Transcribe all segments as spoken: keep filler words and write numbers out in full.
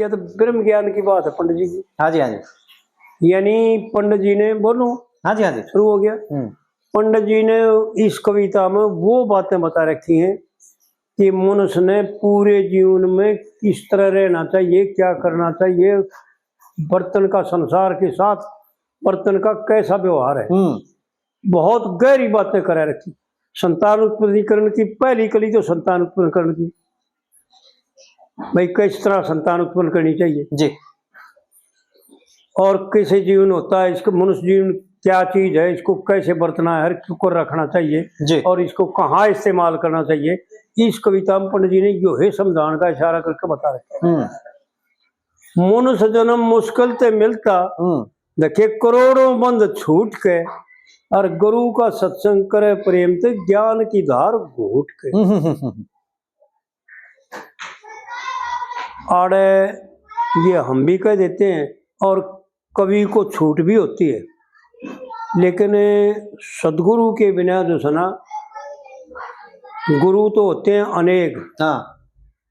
ये तो ब्रह्म ज्ञान की बात है पंडित जी की। हाँ जी, हाँ जी। यानी पंडित जी ने, बोलूं? हाँ जी, हाँ जी। शुरू हो गया। हम्म। पंडित जी ने इस कविता में वो बातें बता रखी हैं कि मनुष्य ने पूरे जीवन में किस तरह रहना चाहिए, क्या करना चाहिए, बर्तन का, संसार के साथ बर्तन का कैसा व्यवहार है। हम्म। बहुत गहरी बातें करा रखी। संतान उत्पत्ति करण की पहली कली तो संतान उत्पन्न करण की, भाई किस तरह संतान उत्पन्न करनी चाहिए जी। और कैसे जीवन होता है, इसको मनुष्य जीवन क्या चीज है, इसको कैसे बरतना है, हर को रखना चाहिए जी। और इसको कहाँ इस्तेमाल करना चाहिए। इस कविता में पंडित जी ने यो है समझाने का इशारा करके बता रखा है। हम्म। मनुष्य जन्म मुश्किल ते मिलता, हम्म। देखे करोड़ों बंध छूट के, और गुरु का सत्संग करे प्रेम ते ज्ञान की धार घूट के। हम्म, हम्म, हम्म, हम्म। आड़े ये हम भी कह देते हैं और कवि को छूट भी होती है, लेकिन सदगुरु के बिना जो है ना, गुरु तो होते हैं अनेक। हाँ।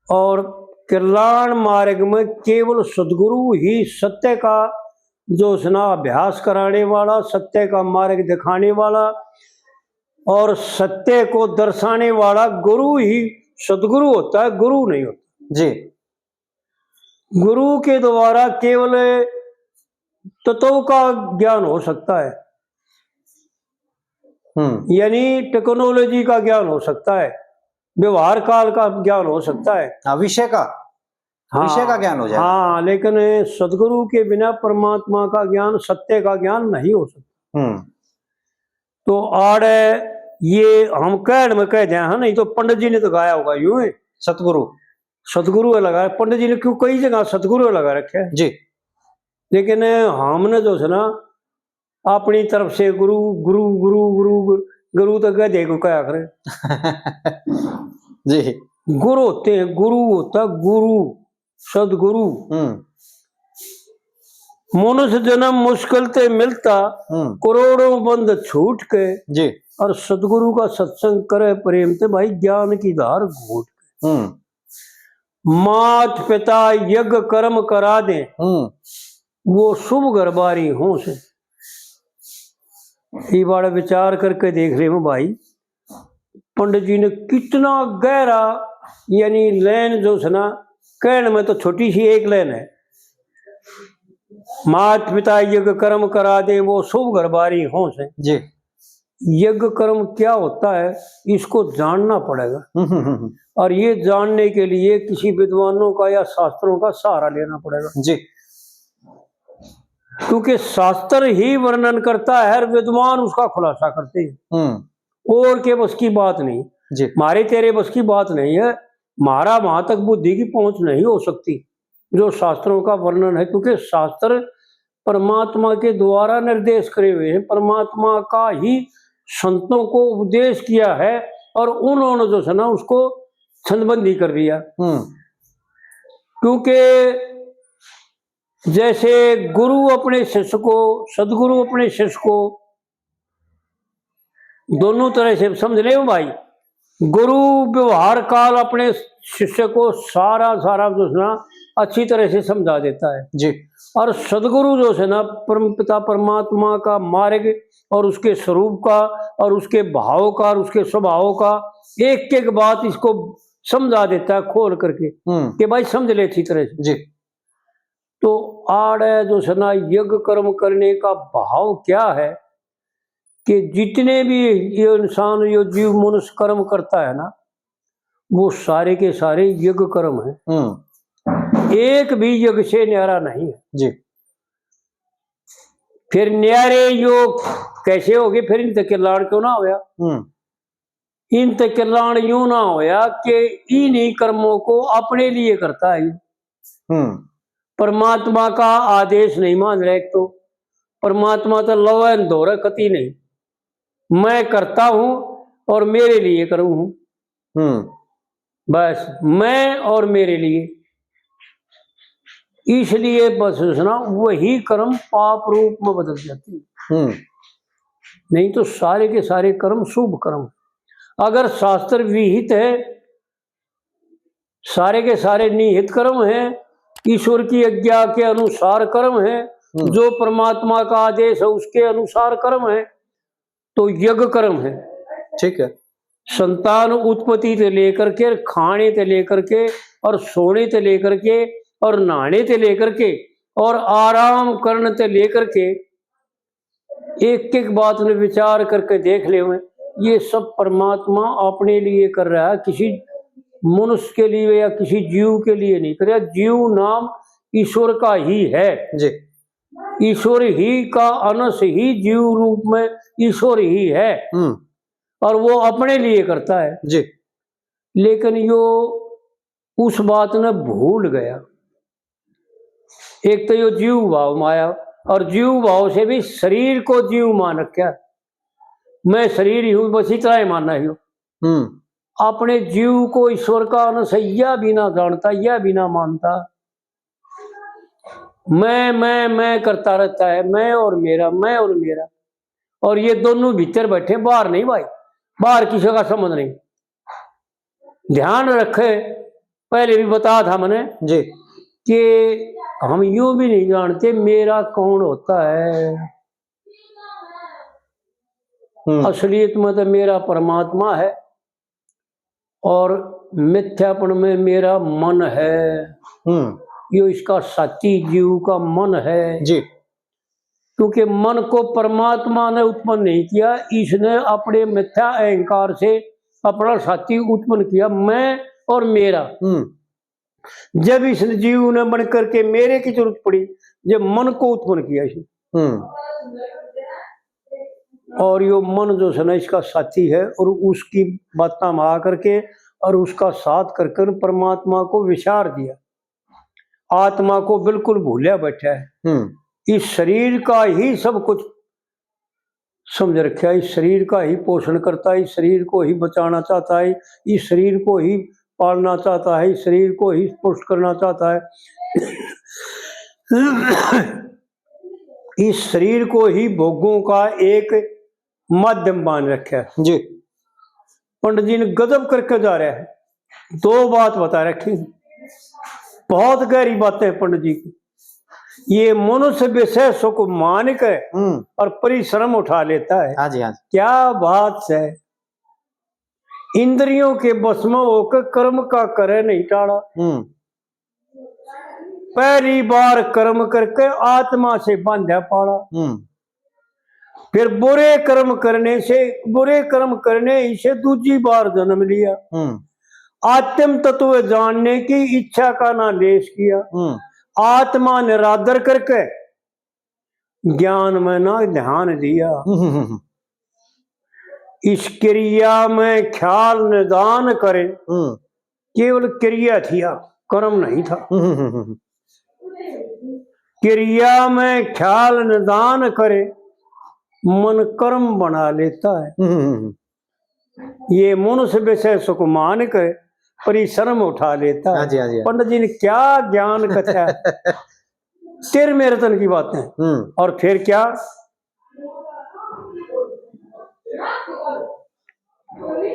और कल्याण मार्ग में केवल सदगुरु ही सत्य का जो है ना अभ्यास कराने वाला, सत्य का मार्ग दिखाने वाला और सत्य को दर्शाने वाला गुरु ही सदगुरु होता है, गुरु नहीं होता जी। गुरु के द्वारा केवल तत्व का ज्ञान हो सकता है, हम्म। यानी टेक्नोलॉजी का ज्ञान हो सकता है, व्यवहार काल का ज्ञान हो सकता है। हाँ, विषय का, हाँ, विषय का ज्ञान हो जाएगा। हाँ, लेकिन सदगुरु के बिना परमात्मा का ज्ञान, सत्य का ज्ञान नहीं हो सकता। हम्म। तो आड़े ये हम कहण में कह दिया है, नहीं तो पंडित जी ने तो गाया होगा यूं ही। सतगुरु। सतगुरु है लगाया, पंडित जी ने क्यों कई जगह सतगुरु है लगा रखे है। जी। लेकिन हमने जो है ना अपनी तरफ से गुरु, गुरु, गुरु, गुरु, गुरु, गुरु तो गधे को कहा करे। जी। गुरु होते हैं, गुरु होता गुरु, सदगुरु। हम्म। मनुष्य जन्म मुश्किल ते मिलता, हम्म। करोड़ों बंध छूट के। जी। और सदगुरु का सत्संग करे प्रेम ते, भाई ज्ञान की धार घूट के। हम्म। मात पिता यज्ञ कर्म करा दे, हम्म। वो शुभ घर बारी हों से। ये बारे विचार करके देख रहे हो भाई, पंडित जी ने कितना गहरा, यानी लाइन जो है ना, कहण में तो छोटी सी एक लाइन है, मात पिता यज्ञ कर्म करा दे, वो शुभ घर बारी हों से। जी। यज्ञ कर्म क्या होता है, इसको जानना पड़ेगा। हम्म, हम्म, हम्म। और ये जानने के लिए किसी विद्वानों का या शास्त्रों का सहारा लेना पड़ेगा। जी। क्योंकि शास्त्र ही वर्णन करता है और विद्वान उसका खुलासा करते हैं। हम्म। और के बस की बात नहीं। जी। मारे तेरे बस की बात नहीं है, मारा वहां तक बुद्धि की पहुंच नहीं हो सकती जो शास्त्रों का वर्णन है, क्योंकि शास्त्र परमात्मा के द्वारा निर्देश करे हुए हैं, परमात्मा का ही संतों को उपदेश किया है और उन्होंने जो है ना उसको छंदबंदी कर दिया। हम्म। क्योंकि जैसे गुरु अपने शिष्य को, सदगुरु अपने शिष्य को दोनों तरह से समझ ले हो भाई। गुरु व्यवहार काल अपने शिष्य को सारा, सारा जो है ना अच्छी तरह से समझा देता है। जी। और सदगुरु जो है ना परम पिता परमात्मा का मार्ग और उसके स्वरूप का और उसके भाव का और उसके स्वभाव का एक एक बात इसको समझा देता है खोल करके, हम्म। कि भाई समझ ले अच्छी तरह से। जी। तो आड़े जो है ना यज्ञ कर्म करने का भाव क्या है कि जितने भी ये इंसान, ये जीव मनुष्य कर्म करता है ना, वो सारे के सारे यज्ञ कर्म है। हम्म। एक भी यज्ञ से न्यारा नहीं है। जी। फिर न्यारे यो कैसे हो गए, फिर इनते कल्याण क्यों ना होया? हम्म। इनते कल्याण यूं ना होया कि इन्हीं कर्मों को अपने लिए करता है। हम्म। परमात्मा का आदेश नहीं मान रहे, एक तो परमात्मा तो लवे न धोरे कती नहीं, मैं करता हूं और मेरे लिए करूं हूं। हम्म। बस मैं और मेरे लिए, इसलिए बस उसना वही कर्म पाप रूप में बदल जाती है। हम्म। नहीं तो सारे के सारे कर्म शुभ कर्म। अगर शास्त्र विहित है, सारे के सारे निहित कर्म हैं, ईश्वर की आज्ञा के अनुसार कर्म है, हम्म। जो परमात्मा का आदेश है उसके अनुसार कर्म है, तो यज्ञ कर्म है। ठीक है। संतान उत्पत्ति से लेकर के, खाने से लेकर के, और सोने से लेकर के, और नहाने से लेकर के, और आराम करने से लेकर के, एक एक बात ने विचार करके देख ले, ये सब परमात्मा अपने लिए कर रहा है, किसी मनुष्य के लिए या किसी जीव के लिए नहीं कर रहा। जीव नाम ईश्वर का ही है। जी। ईश्वर ही का अंश ही जीव रूप में ईश्वर ही है। हम्म। और वो अपने लिए करता है। जी। लेकिन यो उस बात ने भूल गया। एक तो यो जीव भाव में आया, और जीव भाव से भी शरीर को जीव मान रखा। मैं शरीर ही हूँ, बस इतना ही मानना ही हो। हम्म। अपने जीव को ईश्वर का अंश यह भी ना जानता, यह भी ना मानता। मैं, मैं, मैं करता रहता है, मैं और मेरा, मैं और मेरा। और ये दोनों भीतर बैठे, बाहर नहीं भाई, बाहर किसी का संबंध नहीं। ध्यान रखे, पहले भी बताया था मैंने जी। कि हम यूं भी नहीं जानते मेरा कौन होता है। हम्म। असलियत में तो मेरा परमात्मा है और मिथ्यापन में मेरा मन है। हम्म। यो इसका साथी जीव का मन है। जी। क्योंकि मन को परमात्मा ने उत्पन्न नहीं किया, इसने अपने मिथ्या अहंकार से अपना साथी उत्पन्न किया, मैं और मेरा। हम्म। जब इस जीव ने बन करके मेरे की जरूरत पड़ी, जब मन को उत्पन्न किया इसने। हम्म। और यो मन जो है ना, इसका साथी है, और उसकी बातां में आ करके और उसका साथ करके परमात्मा को विसार दिया, आत्मा को बिल्कुल भूलिया बैठा है। हम्म। इस शरीर का ही सब कुछ समझ रखा है, इस शरीर का ही पोषण करता है, इस शरीर को ही बचाना चाहता है, इस शरीर को ही पालना चाहता है, इस शरीर को ही पुष्ट करना चाहता है, इस शरीर को ही भोगों का एक माध्यम मान रखा है। जी। पंडित जी ने गजब करके जा रहा है, दो बात बता रखी, बहुत गहरी बातें पंडित जी की। ये मनुष्य विषय सुख मान के हम्म। और परिश्रम उठा लेता है। हाँ जी, हाँ जी। क्या बात है। इंद्रियों के बस में होकर कर्म का करे नहीं टाला। हम्म। पहली बार कर्म करके आत्मा से बांधा पाला। हम्म। फिर बुरे कर्म करने से, बुरे कर्म करने ही से दूसरी बार जन्म लिया। हम्म। आत्म तत्व जानने की इच्छा का ना लेश किया। हम्म। आत्मा निरादर करके ज्ञान में ना ध्यान दिया। हम्म, हम्म, हम्म। इस क्रिया में ख्याल निदान करे। हम्म। केवल क्रिया थिया, कर्म नहीं था। हम्म, हम्म, हम्म। क्रिया में ख्याल निदान करे, मन कर्म बना लेता है। हम्म, हम्म, हम्म। ये मनुष्य विषय सुख मान के परिश्रम उठा लेता है। हाँ जी, हाँ जी। पंडित जी ने क्या ज्ञान कथा। तेरहवें रतन की बातें। हम्म। और फिर क्या?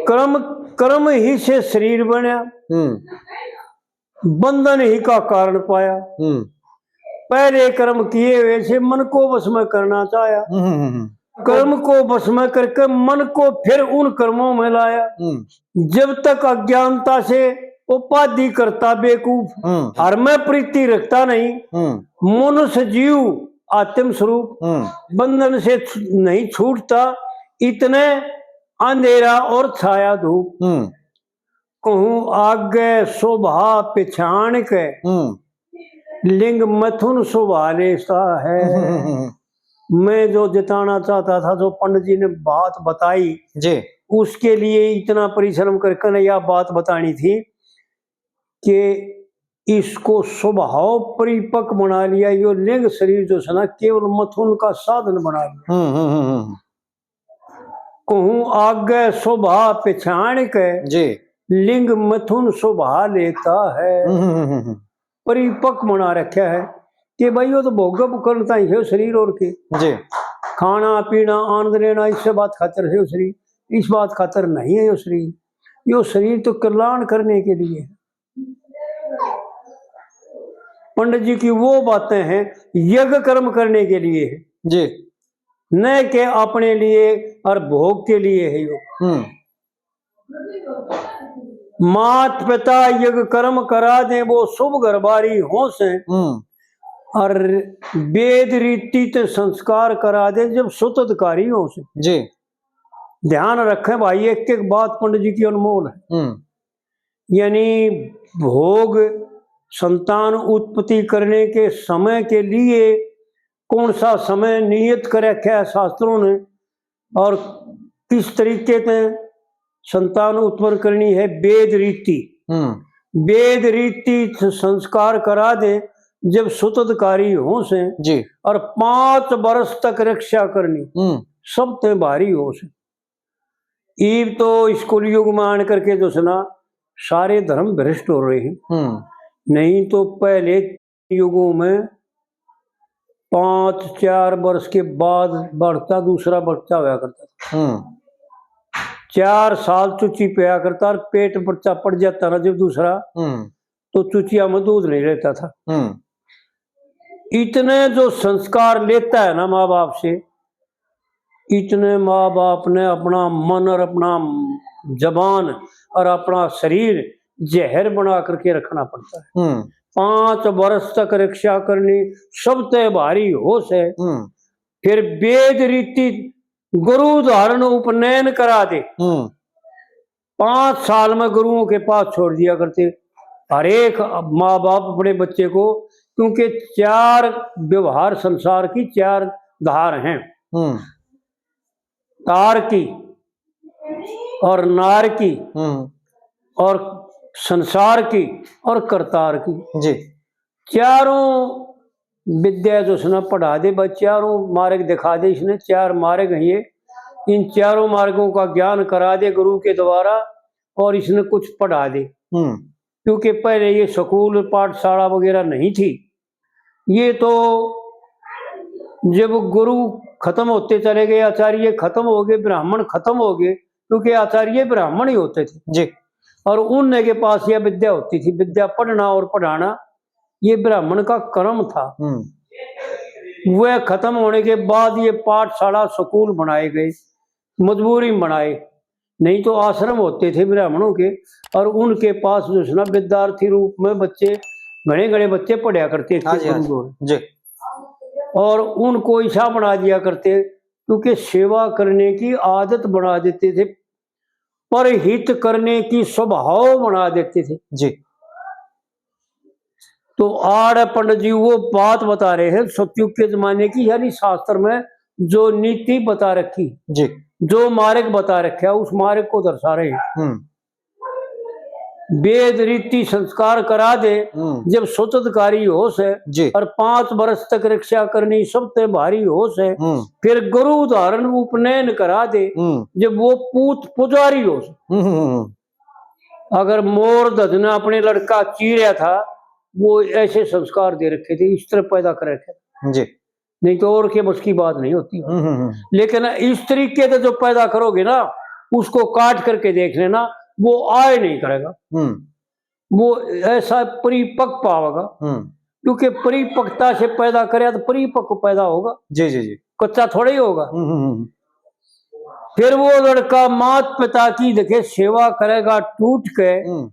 कर्म, कर्म ही से शरीर बनया, हम्म। बंधन ही का कारण पाया। हम्म। पहले कर्म किए हुए से मन को बस में करना चाहा। हम्म, हम्म, हम्म। कर्म को बस में करके मन को फिर उन कर्मों में लाया। हम्म। जब तक अज्ञानता से उपाधि करता बेवकूफ, हम्म। हर में प्रीति रखता नहीं, हम्म। मनुष्य जीव आत्म स्वरूप, हम्म। बंधन से छु-, नहीं छूटता, इतने अंधेरा और छाया धूप। हम्म। कहूँ आगे शोभा पिछाण के, हम्म। लिंग मथुन शोभा लेता है। हम्म। मैं जो जताना चाहता था, जो पंडित जी ने बात बताई, जी। उसके लिए इतना परिश्रम करके ना यह बात बतानी थी कि इसको स्वभाव परिपक्व बना लिया, यो लिंग शरीर जो है ना, केवल मथुन का साधन बना लिया। हम्म, हम्म, हम्म, हम्म। कहूँ आगे शोभा पिछाण के, जी। लिंग मथुन शोभा लेता है। हम्म, हम्म, हम्म, हम्म। परिपक्व बना रखा है कि भाई, वो तो भोग भुगतन ताई है शरीर और के। जी। खाना पीना, आनंद लेना, इससे बात खातर है शरीर, इस बात खातर नहीं है यो शरीर। यो शरीर तो कल्याण करने के लिए है। पंडित जी की वो बातें हैं, यज्ञ कर्म करने के लिए है, जी। न के अपने लिए और भोग के लिए है यो। हम्म। मात पिता यज्ञ कर्म करा दे, वो शुभ घर बारी हो से। हम्म। और वेद रीति ते संस्कार करा दे, जब सुतदकारी हो से। जी। ध्यान रखें भाई, एक एक बात पंडित जी की अनमोल है। हम्म। यानी भोग, संतान उत्पत्ति करने के समय के लिए कौन सा समय नियत कर रखा है शास्त्रों ने, और किस तरीके से संतान उत्पन्न करनी है, वेद रीति। हम्म। वेद रीति से संस्कार करा दे, जब सुतदकारी हो से, जी। और पांच वर्ष तक रक्षा करनी, हम्म। सब ते भारी हो से। ईब तो इस कलयुग में आन करके जो सुना, सारे धर्म भ्रष्ट हो रहे हैं। हम्म। नहीं तो पहले युगों में पांच चार वर्ष के बाद बढ़ता, दूसरा बच्चा होया करता था। हम्म। चार साल चुची पिया करता और पेट बच्चा पड़ जाता ना जब दूसरा, हम्म। तो चुचिया में दूध नहीं रहता था। हम्म। इतने जो संस्कार लेता है ना माँ बाप से, इतने माँ बाप ने अपना मन और अपना जबान और अपना शरीर जहर बना करके रखना पड़ता है। हम्म। पांच वर्ष तक रक्षा करनी सबसे भारी हो से। हम्म। फिर वेद रीति गुरु धारण उपनयन करा दे। हम्म। पांच साल में गुरुओं के पास छोड़ दिया करते हर एक माँ बाप अपने बच्चे को, क्योंकि चार व्यवहार संसार की चार धार हैं। हम्म। तार की और नार की हम्म। और संसार की और करतार की। जी। चारों विद्या जो उसने पढ़ा दे, बस चारों मार्ग दिखा दे इसने, चार मार्ग हैं ये, इन चारों मार्गों का ज्ञान करा दे गुरु के द्वारा और इसने कुछ पढ़ा दे। हम्म। क्योंकि पहले ये स्कूल, पाठशाला वगैरह नहीं थी, ये तो जब गुरु खत्म होते चले गए, आचार्य खत्म हो गए, ब्राह्मण खत्म हो गए, क्योंकि आचार्य ब्राह्मण ही होते थे। जी। और उनने के पास यह विद्या होती थी, विद्या पढ़ना और पढ़ाना, ये ब्राह्मण का कर्म था। हम्म। वह खत्म होने के बाद ये पाठशाला, स्कूल बनाए गए, मजबूरी में बनाए, नहीं तो आश्रम होते थे ब्राह्मणों के, और उनके पास जो है ना विद्यार्थी रूप में बच्चे, घणे घणे बच्चे पढ़या करते थे हाँ जी, हाँ जी। गुरुओं में। जी। और उनको ऐसा बना दिया करते, क्योंकि सेवा करने की आदत बना देते थे, परहित करने की स्वभाव बना देते थे। जी। तो आड़ पंडित जी वो बात बता रहे हैं सतयुग के जमाने की, यानी शास्त्र में जो नीति बता रखी, जी। जो मार्ग बता रखा, उस मार्ग को दर्शा रहे हैं। हम्म। वेद रीति संस्कार करा दे, हम्म। जब सुतदकारी हो से, जी। और पांच वर्ष तक रक्षा करनी सबसे भारी हो से, हम्म। फिर गुरु धारण उपनयन करा दे, हम्म। जब वो पूत पुजारी हो से। हम्म, हम्म, हम्म। अगर मोर धज ने अपने लड़का चीरया था, वो ऐसे संस्कार दे रखे थे, इस तरह पैदा कर रखे थे। जी। नहीं तो और के बस की बात नहीं होती। हम्म, हम्म, हम्म। लेकिन इस तरीके से जो पैदा करोगे ना, उसको काट करके देख लेना, वो आए नहीं करेगा। हम्म। वो ऐसा परिपक्व पावेगा, हम्म। क्योंकि परिपक्वता से पैदा करे तो परिपक्व पैदा होगा। जी, जी, जी। कच्चा थोड़ा ही होगा। हम्म, हम्म, हम्म। फिर वो लड़का मात पिता की देखे सेवा करेगा टूट के, हम्म।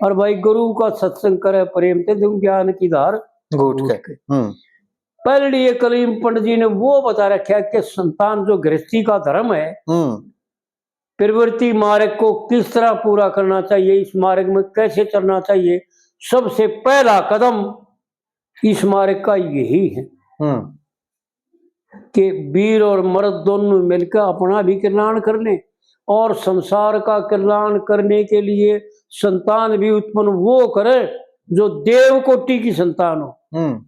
और भाई गुरु का सत्संग करे प्रेम ते, तुम ज्ञान की धार घूट घूट के। के। हम्म। पहली ये कलीम पंडित जी ने वो बता रखा है कि संतान जो गृहस्थी का धर्म है, हम्म। प्रवृत्ति मार्ग को किस तरह पूरा करना चाहिए, इस मार्ग में कैसे चलना चाहिए, सबसे पहला कदम इस मार्ग का यही है हम्म। कि वीर और मर्द दोनों मिलकर अपना भी कल्याण कर लें और संसार का कल्याण करने के लिए संतान भी उत्पन्न वो करें जो देव कोटि की संतान हो, हम्म।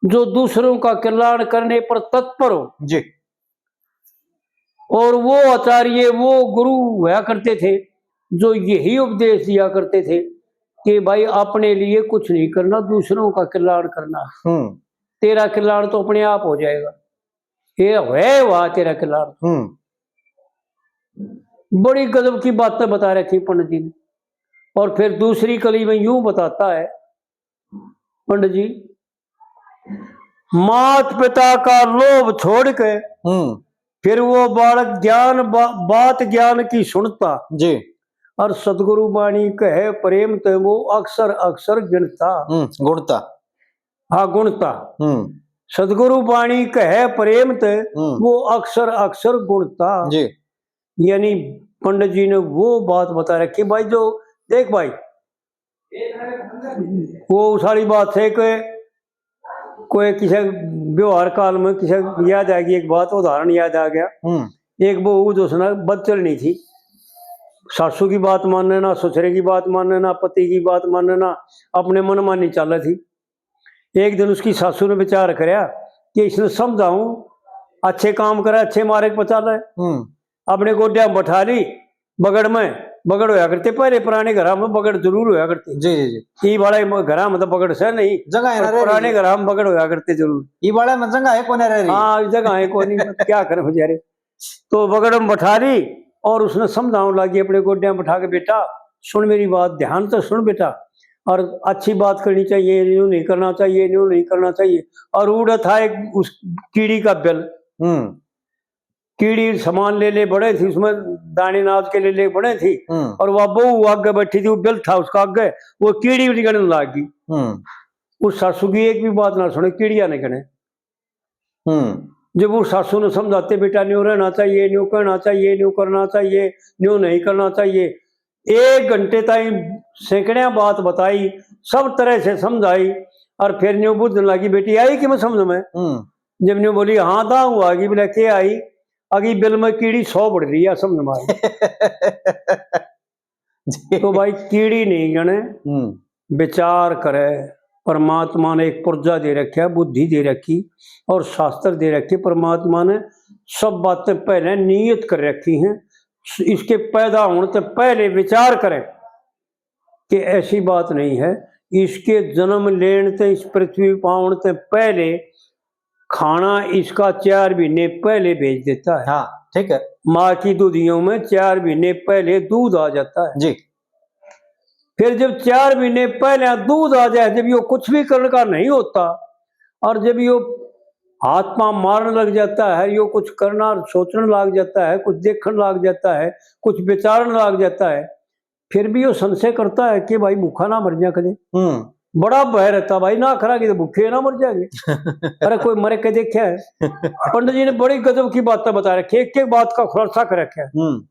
जो दूसरों का कल्याण करने पर तत्पर हो। जी। और वो आचार्य, वो गुरु हुआ करते थे जो यही उपदेश दिया करते थे कि भाई, अपने लिए कुछ नहीं करना, दूसरों का कल्याण करना। हम्म। तेरा कल्याण तो अपने आप हो जाएगा, ये है वह तेरा कल्याण। हम्म। बड़ी गजब की बातें बता रखी पंडित जी ने। और फिर दूसरी कली में यूं बताता है पंडित जी, मात पिता का लोभ छोड़ के हम्म। फिर वो बालक ज्ञान बा-, बात ज्ञान की सुनता। जी। और सतगुरु बाणी कहे प्रेम ते वो अक्षर अक्षर गिणता। हम्म, गुणता। हाँ, गुणता। हम्म। सतगुरु बाणी कहे प्रेम ते हम्म। वो अक्षर अक्षर गुणता। जी। यानी पंडित जी ने वो बात बता रखी भाई, जो देख भाई, वो उस वाली बात है कि कोई किसी व्यवहार काल में किसी याद आ गई एक बात, उदाहरण याद आ गया। हम्म। एक बहू जो उसने बदचलनी थी, सासू की बात माने ना, ससुरे की बात माने ना, पति की बात माने ना, अपने मन मानी चाले थी। एक दिन उसकी सासू ने विचार करया कि इसने समझाऊं, अच्छे काम करे, अच्छे मार्ग पर चाले। हम्म। अपने गोड्या में बैठा ली बगड़ में, बगड़ होया करते पहले, पुराने घरां में बगड़ जरूर होया करते। जी, जी, जी। ई वाला घरां में तो बगड़ से नहीं, जगह है ना पर रे पुराने जी। घरां में बगड़ होया करते जरूर। ई वाला में जगह है कोने रे। हाँ, जगह है कोनी, क्या करे बेचारे। तो बगड़ में बैठा ली और उसने समझाने लगी, अपने गोड्या में बैठा के, "बेटा सुन मेरी बात, ध्यान से सुन बेटा, और अच्छी बात करनी चाहिए, न्यू नहीं करना चाहिए, न्यू नहीं करना चाहिए।" और उड़ा था एक उस कीड़ी का बिल। हम्म। कीड़ी सामान ले ले बड़े थी, उसमें दाने नाज के ले ले बड़े थी, हम्म। और वह बहू आगे बैठी थी, वो बिल था उसका आगे, वो कीड़ी भी गिणन लाग गई। हम्म। उस सासू की एक भी बात ना सुने, कीड़िया ने गिणे। हम्म। जब वो सासू ने समझाते, "बेटा न्यू रहना चाहिए, न्यू कहना चाहिए, न्यू करना चाहिए, न्यू नहीं करना चाहिए," एक घंटे ताई सैकड़ियां बात बताई, सब तरह से समझाई, और फिर न्यू बुझन लगी, "बेटी आई कि मैं समझ में?" हम्म। जब न्यू बोली, "हाँ दाऊ आ गई," बोले, "के आई?" "अगी बिल में कीड़ी सौ बढ़ रही है, समझ में आई।" जी। तो भाई कीड़ी नहीं गणे, हम्म। विचार करे, परमात्मा ने एक पुर्जा दे रखा, बुद्धि दे रखी और शास्त्र दे रखे। परमात्मा ने सब बातें पहले नियत कर रखी हैं, इसके पैदा होने से पहले विचार करें कि ऐसी बात नहीं है। इसके जन्म लेने से, इस पृथ्वी पर आने से पहले खाना इसका चार महीने पहले भेज देता है। हाँ, ठीक है। माँ की दुधियों में चार महीने पहले दूध आ जाता है। जी। फिर जब चार महीने पहले दूध आ जाए, जब यो कुछ भी करने का नहीं होता, और जब यो हाथ पाँव मारने लग जाता है, यो कुछ करना सोचने लग जाता है, कुछ देखने लग जाता है, कुछ विचारने लग जाता है, फिर भी यो संशय करता है कि भाई भूखा ना मर जा कदे। हम्म। बड़ा भय रहता भाई, ना खरा के तो भूखे ना मर जाएंगे। अरे कोई मरे के देखा है? पंडित जी ने बड़ी गजब की बातें बता रखी है, एक एक बात का खुलासा कर रखा है। हम्म।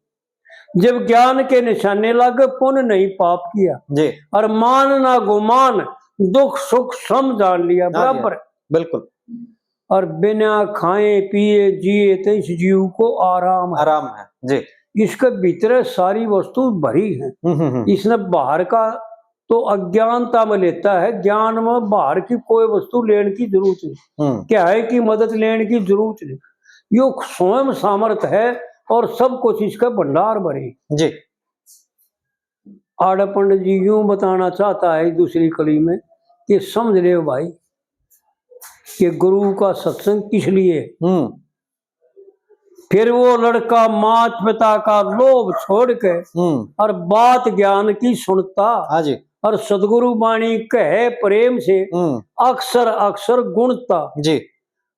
जब ज्ञान के निशाने लागे, पुण्य नहीं पाप किया। जी। और मान ना गुमान, दुख सुख सम जान लिया, हाँ जी, बराबर। बिल्कुल। और बिना खाए पिए जिए तो इस जीव को आराम है। आराम है, जी। इसके भीतर सारी वस्तु भरी है। हम्म, हम्म, हम्म। इसने बाहर का तो अज्ञानता में लेता है, ज्ञान में बाहर की कोई वस्तु लेने की जरूरत नहीं, हम्म। क्या है कि मदद लेने की जरूरत नहीं। यो स्वयं सामर्थ है और सब कुछ इसका भंडार भरे। जी। आड़े पंडित जी यूं बताना चाहता है दूसरी कली में कि समझ ले भाई कि गुरु का सत्संग किस लिए। हम्म। फिर वो लड़का मात पिता का लोभ छोड़ के हम्म। और बात ज्ञान की सुनता हाँ जी। और सदगुरु बाणी कहे प्रेम से हम्म। अक्षर अक्षर गुणता। जी।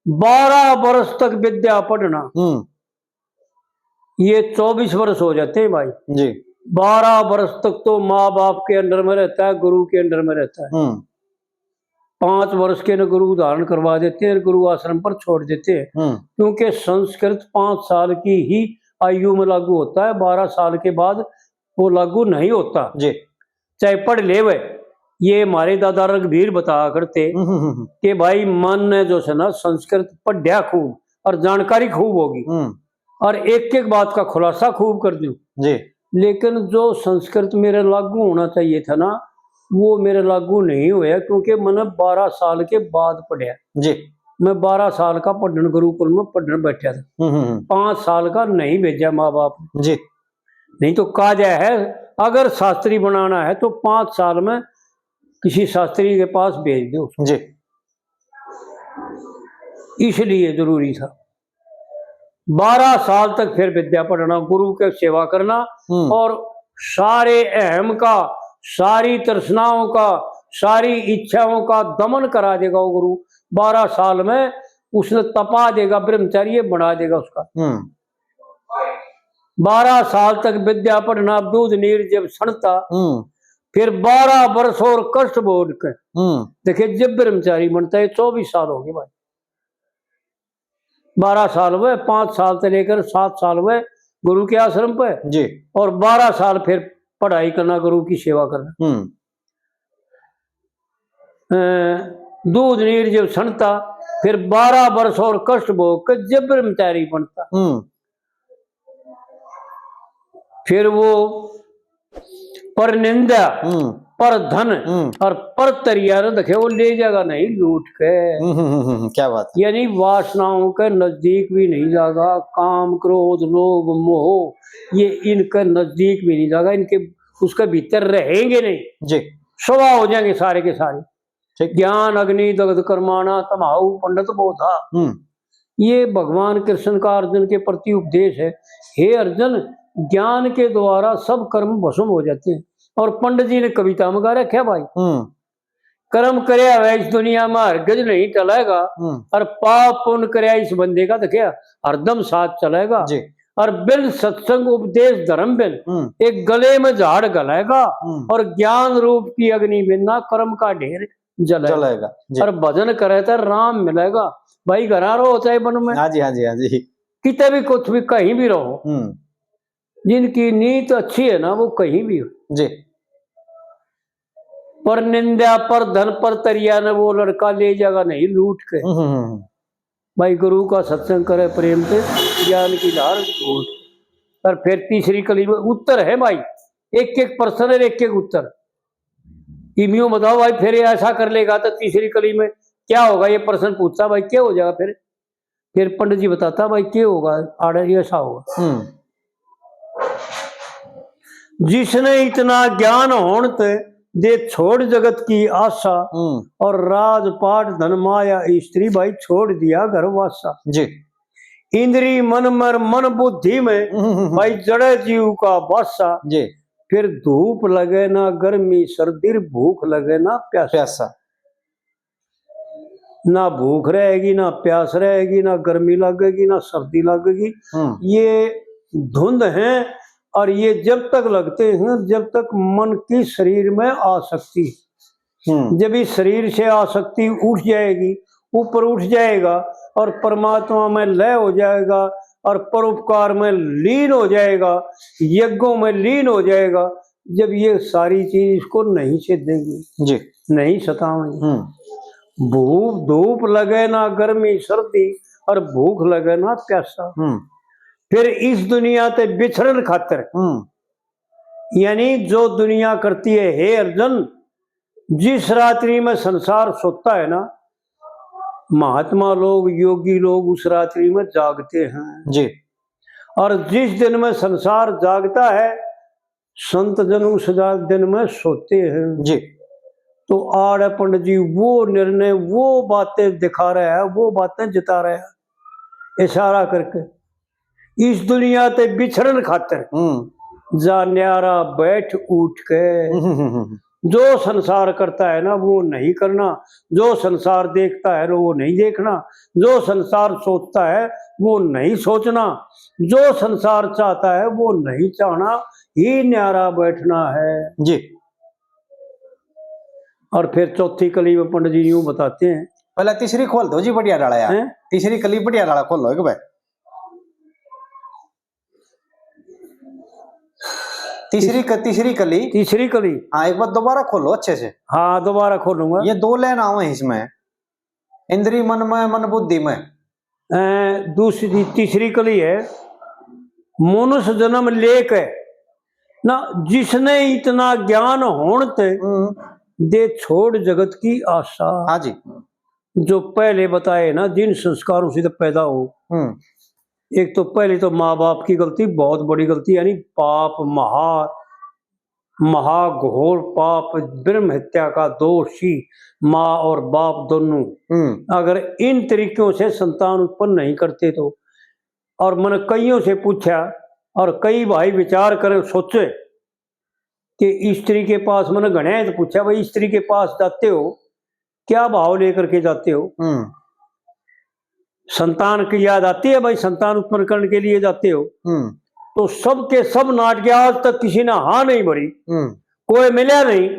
बारह बरस तक विद्या पढ़ना। हम्म। ये चौबीस वर्ष हो जाते हैं भाई। जी। बारह वर्ष तक तो माँ बाप के under में रहता है, गुरु के under में रहता है। हम्म। पाँच वर्ष के न गुरु धारण करवा देते हैं, गुरु आश्रम पर छोड़ देते हैं। हम्म। क्योंकि संस्कृत पाँच साल की ही आयु में लागू होता है, बारह साल के बाद वो लागू नहीं होता। जी। चाहे पढ़ ले वह। ये हमारे दादा रघुवीर बताया करते हम्म, हम्म, हम्म। कि भाई मन ने जो है ना संस्कृत पढ़या खूब और जानकारी खूब होगी हम्म। और एक एक बात का खुलासा खूब कर दूं। जी। लेकिन जो संस्कृत मेरे लागू होना चाहिए था ना, वो मेरे लागू नहीं होया, क्योंकि मैंने बारह साल के बाद पढ़या। जी। मैं बारह साल का पढ़न गुरुकुल में पढ़न बैठा था। हम्म, हम्म, हम्म। पाँच साल का नहीं भेजा माँ बाप ने। जी। नहीं तो कहा जाए है, अगर शास्त्री बनाना है तो पाँच साल में किसी शास्त्री के पास भेज दो। जी। इसलिए जरूरी था। बारह साल तक फिर विद्या पढ़ना, गुरु के सेवा करना हम्म। और सारे अहम का, सारी तृष्णाओं का, सारी इच्छाओं का दमन करा देगा वो गुरु। बारह साल में उसने तपा देगा ब्रह्मचारी, ये बना देगा उसका। हम्म। बारह साल तक विद्या पढ़ना, दूध नीर जब सड़ता, हम्म। फिर बारह वर्ष और कष्ट भोग के, हम्म। देखिए, जब ब्रह्मचारी बनता है, चौबीस साल हो गए भाई। बारह साल हुए, पाँच साल से लेकर सात साल हुए गुरु के आश्रम पे, जी। और बारह साल फिर पढ़ाई करना, गुरु की सेवा करना। हम्म। अ, दूध नीर जब सड़ता, फिर बारह वर्ष और कष्ट भोग के जब ब्रह्मचारी बनता। हम्म। फिर वो पर निंदा, हम्म। पर धन हम्म। और पर तरिया ने देखे, वो ले जाएगा नहीं लूट के। हम्म, हम्म, हम्म, हम्म, क्या बात है। यानी वासनाओं के नजदीक भी नहीं जाएगा, काम, क्रोध, लोभ, मोह, ये इनके नजदीक भी नहीं जाएगा, इनके, उसके भीतर रहेंगे नहीं। जी। स्वभाव हो जाएंगे सारे के सारे। ठीक। ज्ञान अग्नि दग्ध करमाना, तम्हाऊ पंडित बोधा। हम्म। ये भगवान कृष्ण का अर्जुन के प्रति उपदेश है। हे अर्जुन, ज्ञान के द्वारा सब कर्म भस्म हो जाते हैं। और पंडित जी ने कविता में गा रखा भाई, हम्म। कर्म करया हुआ इस दुनिया में हरगिज नहीं टलेगा, हम्म। और पाप पुण्य करया इस बंदे का, देखिए, हरदम साथ चलेगा। जी। और बिन सत्संग उपदेश धर्म बिन, हम्म। एक गले में झाड़ गलेगा, हम्म। और ज्ञान रूप की अग्नि बिन ना कर्म का ढेर जलेगा। जलेगा, जी। और भजन करे तो राम मिलेगा। भाई, घरा रहो चाहे वन में। हाँ जी, हाँ जी, हाँ जी। किते भी, कुछ भी, कहीं भी रहो। हम्म। जिनकी नीत अच्छी है ना, वो कहीं भी हो। जी। पर निंदा, पर धन, पर तरिया ने वो लड़का ले जाएगा नहीं लूट के। हम्म, हम्म, हम्म। भाई, गुरु का सत्संग करे प्रेम से, ज्ञान की धार घोट। और फिर तीसरी कली में उत्तर है भाई, एक एक प्रश्न और एक एक उत्तर। इमियों बताओ भाई, फिर ये ऐसा कर लेगा तो तीसरी कली में क्या होगा? ये प्रश्न पूछता भाई, क्या हो जाएगा फिर? फिर पंडित जी बताता भाई, क्या होगा, आड़े ऐसा होगा। हम्म। जिसने इतना ज्ञान होण ते दे छोड़ जगत की आशा, हम्म। और राजपाट धन माया स्त्री भाई छोड़ दिया घर वासा। जी। इंद्री मन मर मन बुद्धि में हम्म, हम्म, हम्म। भाई जड़े जीव का वासा। जी। फिर धूप लगे ना गर्मी सर्दी, भूख लगे ना प्यासा। प्यासा। ना भूख रहेगी, ना प्यास रहेगी, ना गर्मी लगेगी, ना सर्दी लगेगी। हम्म। ये धुंध है, और ये जब तक लगते हैं, जब तक मन की शरीर में आसक्ति। हम्म। जब इस शरीर से आसक्ति उठ जाएगी, ऊपर उठ जाएगा और परमात्मा में लय हो जाएगा और परोपकार में लीन हो जाएगा, यज्ञों में लीन हो जाएगा, जब ये सारी चीज इसको नहीं छेदेंगी, जी। नहीं सतावेंगी। हम्म। भूख, धूप लगे ना गर्मी सर्दी, और भूख लगे ना प्यासा। हम्म। फिर इस दुनिया ते बिछड़न खातर, हम्म। यानी जो दुनिया करती है, हे अर्जुन, जिस रात्रि में संसार सोता है ना, महात्मा लोग, योगी लोग उस रात्रि में जागते हैं। जी। और जिस दिन में संसार जागता है, संत जन उस जा-, दिन में सोते हैं। जी। तो आड़े पंडित जी वो निर्णय, वो बातें दिखा रहा है, वो बातें जता रहा है, इशारा करके। इस दुनिया ते बिछड़न खातर हम्म। जा न्यारा बैठ उठ के। हम्म, हम्म, हम्म, हम्म। जो संसार करता है ना, वो नहीं करना, जो संसार देखता है ना, वो नहीं देखना, जो संसार सोचता है, वो नहीं सोचना, जो संसार चाहता है, वो नहीं चाहना, ही न्यारा बैठना है। जी। और फिर चौथी कली में पंडित जी यूं बताते हैं। पहले तीसरी खोल दो जी, बढ़िया डाला यार। हैं? तीसरी कली बढ़िया डाला खोल लो एक बार। तीसरी क-, तीसरी कली। तीसरी कली। हाँ, एक बार दोबारा खोलो अच्छे से। हाँ, दोबारा खोलूंगा। ये दो लाइन आवे हैं इसमें, इंद्री मन में, मन बुद्धि में। अ, दूसरी, तीसरी कली है, मनुष्य जन्म लेके ना, जिसने इतना ज्ञान होण ते हम्म। दे छोड़ जगत की आशा। हाँ जी। जो पहले बताए ना, जिन संस्कारों से तो पैदा हो, हम्म। एक तो पहले तो माँ बाप की गलती, बहुत बड़ी गलती, यानी पाप, महा, महाघोर पाप, ब्रह्म हत्या का दोषी माँ और बाप दोनों। हम्म। अगर इन तरीकों से संतान उत्पन्न नहीं करते तो, और मैंने कईयों से पूछा और कई भाई विचार करें, सोचे, कि स्त्री के पास, मैंने घणे तो पूछा, भाई, स्त्री के पास जाते हो, क्या भाव लेकर के जाते हो? हम्म। संतान की याद आती है भाई, संतान उत्पन्न करने के लिए जाते हो। हम्म। तो सबके सब नाट गया, आज तक किसी ने हाँ नहीं भरी। हम्म। कोई मिला नहीं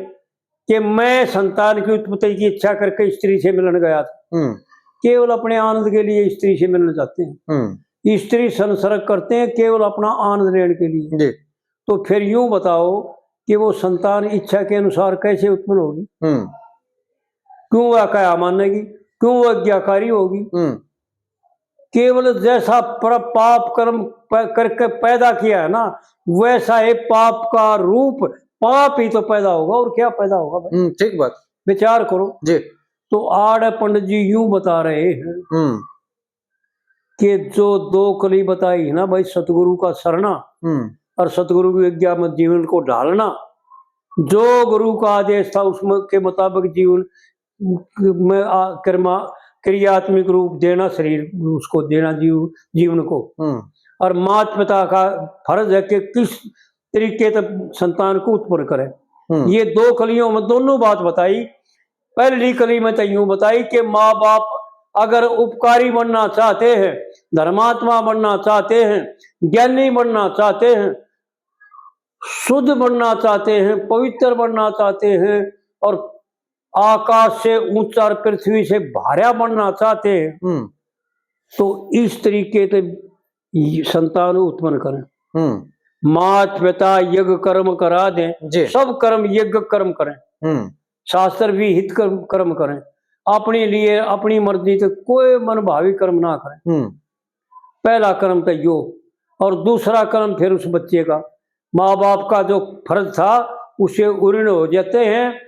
कि मैं संतान की उत्पत्ति की इच्छा करके स्त्री से मिलन गया था। हम्म। केवल अपने आनंद के लिए स्त्री से मिलना चाहते हैं। हम्म। स्त्री संसर्ग करते हैं केवल अपना आनंद लेने के लिए। जी। तो फिर यूं बताओ कि वो संतान इच्छा के अनुसार कैसे उत्पन्न होगी? हम्म। क्यों वह कहा मानेगी? क्यों वह आज्ञाकारी होगी? हम्म। केवल जैसा पर-, पाप कर्म प-, करके पैदा किया है ना, वैसा ही पाप का रूप, पाप ही तो पैदा होगा, और क्या पैदा होगा भाई? हम्म, ठीक बात। विचार करो। जी। तो आड़े पंडित जी यूं बता रहे हैं हम्म। कि जो दो कली बताई है ना भाई, सतगुरु का सरना हम्म। और सतगुरु की आज्ञा में जीवन को ढालना, जो गुरु का आदेश था उसमें के मुताबिक जीवन में आ-, कर्मा, क्रियात्मक रूप देना, शरीर उसको देना, जीव, जीवन को। हम्म। और माता पिता का फर्ज है कि किस तरीके से संतान को उत्पन्न करें। हम्म। ये दो कलियों में दोनों बात बताई। पहली कली में तो यूं बताई कि माँ बाप अगर उपकारी बनना चाहते हैं, धर्मात्मा बनना चाहते हैं, ज्ञानी बनना चाहते हैं, शुद्ध बनना चाहते हैं, पवित्र बनना चाहते हैं और आकाश से ऊंचा और पृथ्वी से भारा बनना चाहते हैं, हम्म। तो इस तरीके से ये संतान उत्पन्न करें। हम्म। मात पिता यज्ञ कर्म करा दें, जी। सब कर्म यज्ञ कर्म करें। हम्म। शास्त्र विहित कर्म, कर्म करें। अपने लिए, अपनी मर्जी से कोई मनभावी कर्म ना करें। हम्म। पहला कर्म तो यो, और दूसरा कर्म फिर उस बच्चे का, माँ बाप का जो फर्ज था, उसे उऋण हो जाते हैं